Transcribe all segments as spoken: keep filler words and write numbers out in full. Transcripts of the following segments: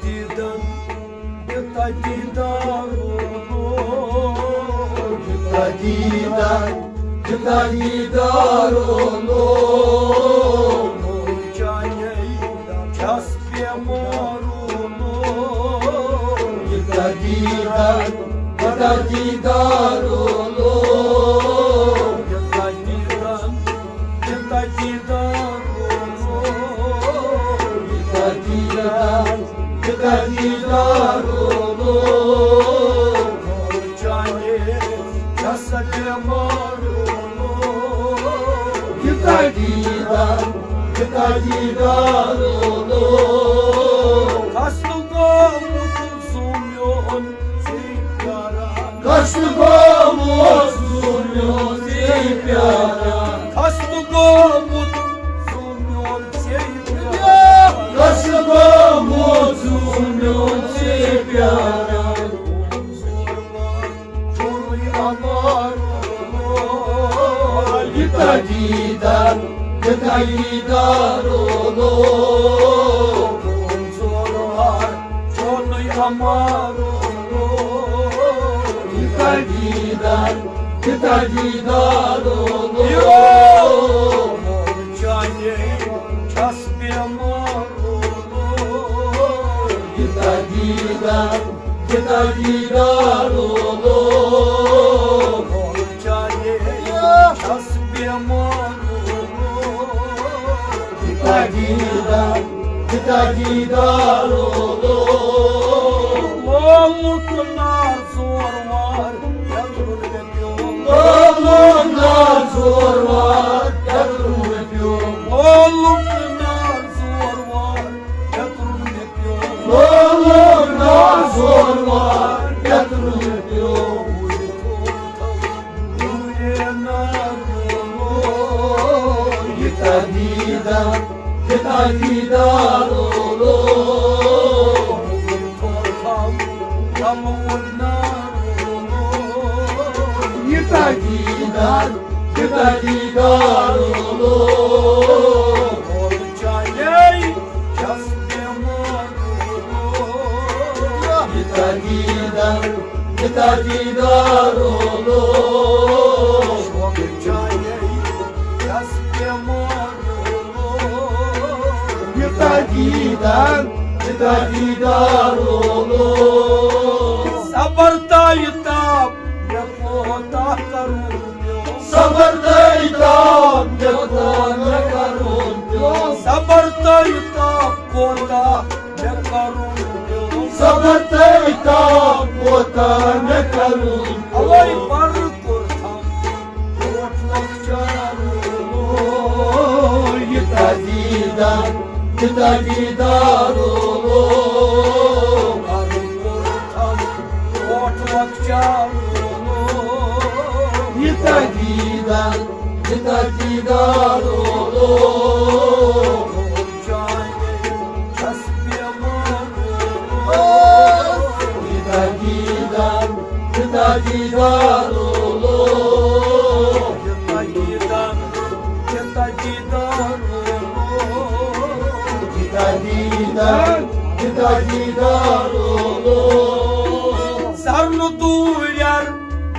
دیدن، یوتاہ دیدار اولو، یوتاہ دیدار، یوتاہ دیدار اولو، چانے چھس بیمار اولو، یوتاہ دیدار، یوتاہ دیدار اولو، یوتاہ دیدار، یوتاہ دیدار اولو، یوتاہ دیدار، یوتاہ دیدار اولو، چانے چھس بیمار اولو، یوتاہ دیدار، یوتاہ دیدار اولو، خستہٕ گوٚمُت سُہ میون ژے پیاران۔ خستہٕ گوٚمُت سُہ میون ژے پیاران۔ خستہٕ گوٚمُت سُہ میون ژے پیاران۔ خستہٕ گوٚمُت سُہ میون ژے پیاران۔ چونُے اَمارُن یوتاہ دیدار، یوتاہ دیدار اولو، چونُے اَمارُن یوتاہ دیدار، یوتاہ دیدار اولو، چانے چھس بیمار اولو، یوتاہ دیدار، یوتاہ دیدار اولو، چانے چھس بیمار اولو، یوتاہ دیدار، یوتاہ دیدار اولو، لولُک نار زور وار پیترُن مےٚ پیوم۔ لولُک نار زور وار پیترُن مےٚ پیوم۔ لولُک نار زور وار پیترُن مےٚ پیوم۔ لولُک نار زور وار پیترُن مےٚ پیوم۔ یوتاہ دیدار، یوتاہ دیدار اولو، یوتاہ دیدار، یوتاہ دیدار اولو، چانے چھس بیمار اولو، یوتاہ دیدار، یوتاہ دیدار اولو، چانے چھس بیمار اولو، یوتاہ دیدار، یوتاہ دیدار اولو، صبر تہٕ تاب مےٚ کوتاہ کرُن پیوٚو۔ صبر تہٕ تاب مےٚ کوتاہ مےٚ کرُن پیوٚو۔ صبر تہٕ تاب کوتاہ مےٚ کرُن پیوٚو۔ صبر تہٕ تاب کوتاہ مےٚ کرُن پیوٚو۔ اوے بر کوٚر تھم برونٛٹھ لۄکچار اولو، یوتاہ دیدار، یوتاہ دیدار اولو، بر کوٚر تھم برونٛٹھ لۄکچار اولو، یوتاہ دیدار، یوتاہ دیدار اولو، چانے چھس بیمار اولو، یوتاہ دیدار، یوتاہ دیدار اولو، یوتاہ دیدار، یوتاہ دیدار اولو، یوتاہ دیدار، یوتاہ دیدار اولو، سر نہٕ دوٗرٮ۪ر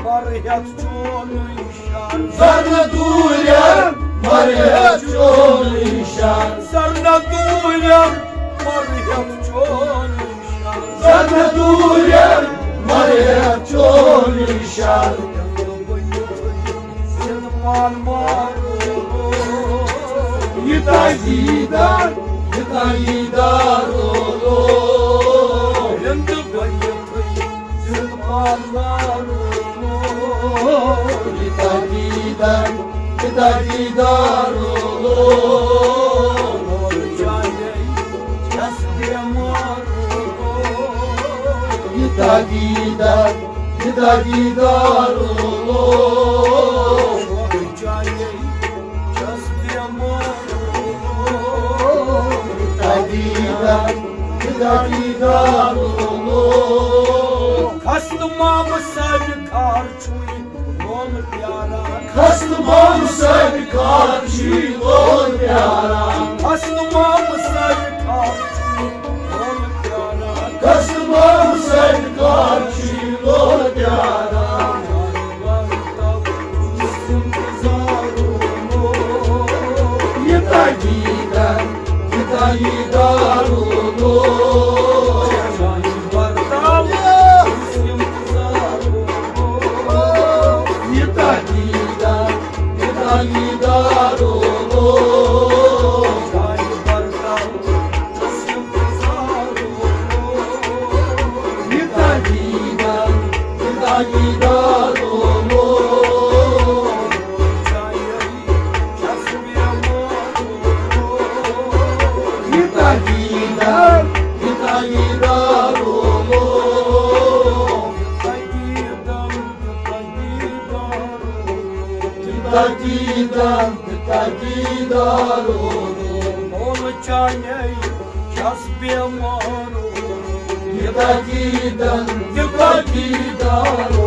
مر ہٮ۪تھ چونُے شر۔ سر نہٕ دوٗرٮ۪ر مر ہٮ۪تھ چونُے شر۔ سر نہٕ دوٗرٮ۪ر مر ہٮ۪تھ چونُے شر۔ سر نہٕ دوٗرٮ۪ر مر ہٮ۪تھ چونُے شر۔ زِندٕ پان مارو۔ یوتاہ دیدار، یوتاہ دیدار اولو۔ زِندٕ بٔنِتھ زِندٕ پان مارو۔ یوتاہ دیدار، یوتاہ دیدار اولو۔ چانے چھس بیمار اولو۔ یوتاہ دیدار، یوتاہ دیدار اولو۔ چانے چھس بیمار اولو۔ یوتاہ دیدار، یوتاہ دیدار اولو۔ خستہٕ مامہٕ سانہِ خار چھُے لول پیاران۔ خستہٕ مامہٕ سانہِ خار چھُے لول پیاران۔ خستہٕ مامہٕ سانہِ خار چھُے لول پیاران۔ تقیدن تقیدارو، مول چانے چھس بیمارو، تقیدن تقیدارو۔